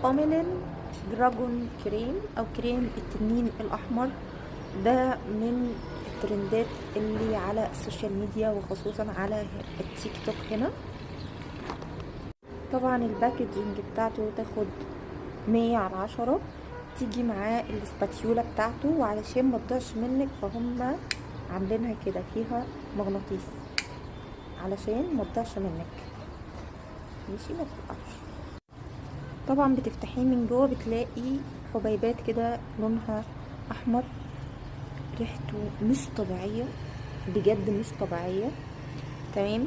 اوميلين dragon cream او كريم التنين الاحمر. ده من الترندات اللي على ال social media وخصوصا على التيك توك هنا. طبعا ال packaging بتاعته تاخد 100 على 10. تيجي معاه ال spatula بتاعته، وعلشان ما تضيعش منك فهم عاملينها كده فيها مغناطيس علشان ما تضيعش منك، ماشي؟ ما تقعش. طبعا بتفتحيه من جوه بتلاقي حبيبات كده لونها احمر. ريحته مش طبيعية، بجد مش طبيعية. تمام.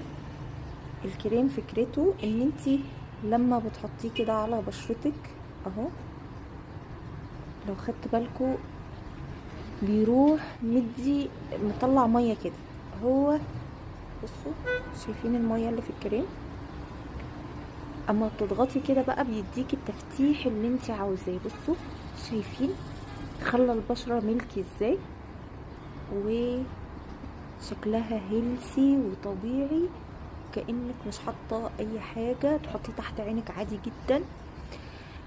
الكريم فكرته ان انتي لما بتحطيه كده على بشرتك اهو، لو خدت بالكو بيروح مدي مطلع مية كده. هو بصوا، شايفين المية اللي في الكريم؟ اما بتضغطي كده بقى بيديكي التفتيح اللي انت عاوزاه. بصوا، شايفين خلى البشرة milky ازاي؟ وشكلها healthy وطبيعي، كأنك مش حاطة اي حاجة. تحطيه تحت عينك عادي جدا،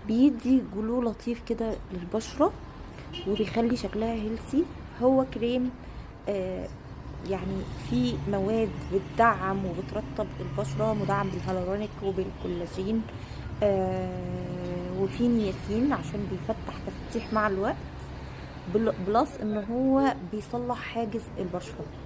بيدي glow لطيف كده للبشرة وبيخلي شكلها healthy. هو كريم يعني في مواد بتدعم وبترطب البشرة، مدعم بالهالورونيك وبالكولاجين، وفي نياسين عشان بيفتح تفتيح مع الوقت، plus ان هو بيصلح حاجز البشرة.